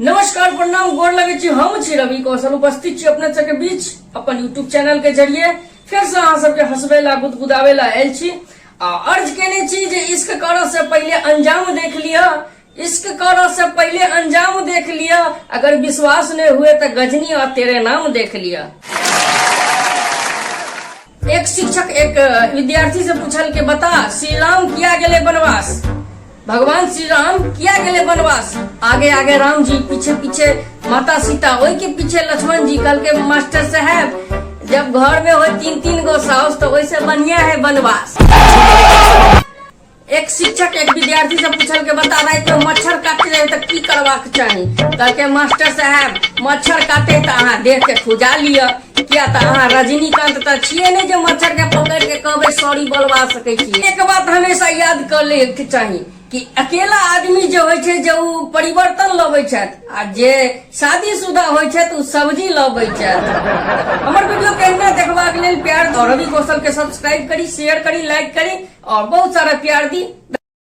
नमस्कार, प्रणाम, गोर लगै छी। हम छी रवि कौशल, उपस्थित छी अपने सबके बीच अपन यूट्यूब चैनल के जरिए। फेर से अहाँ सबके हंसबै ला, गुदगुदाबै ला आयल छी आ अर्ज केने छी जे इश्क करऽ से पहिले अंजाम देख लिअ, इश्क करऽ से पहिले अंजाम देख लिअ, अगर विश्वास नहीं हुए तऽ गजनी और तेरे नाम देख लिअ। एक शिक्षक एक विद्यार्थी से पूछल के बता, श्री राम किया गेले वनवास? भगवान श्री राम किया गेले वनवास? आगे आगे राम जी, पीछे पीछे माता सीता, ओहि के पीछे लक्ष्मण जी। कल के मास्टर साहब, जब घर में हो तीन तीन गो साउस तो वैसे बढ़िया है वनवास। एक शिक्षक एक विद्यार्थी से पूछल के बता, राति में मच्छर काटे रहे तऽ की करबाक चाही? कहलकै, मास्टर साहब, मच्छर काटे तऽ अहाँ देह के खुजा लिअ, किया तऽ अहाँ रजनीकांत तऽ छियै नहि जे मच्छर के पकड़ के कहबै सॉरी बोलवा सकै छी। एक बात हमेशा याद कर ले के चाही कि अकेला आदमी जे होइ छै जे ओ परिवर्तन लबै छथि आ जे शादीशुदा होइ छथि ओ सब्जी लबै छथि। हमर वीडियो केहना देखबाक लेल प्यार और रवि कौशल के सब्सक्राइब करी, शेयर करी, लाइक करी और बहुत सारा प्यार दी।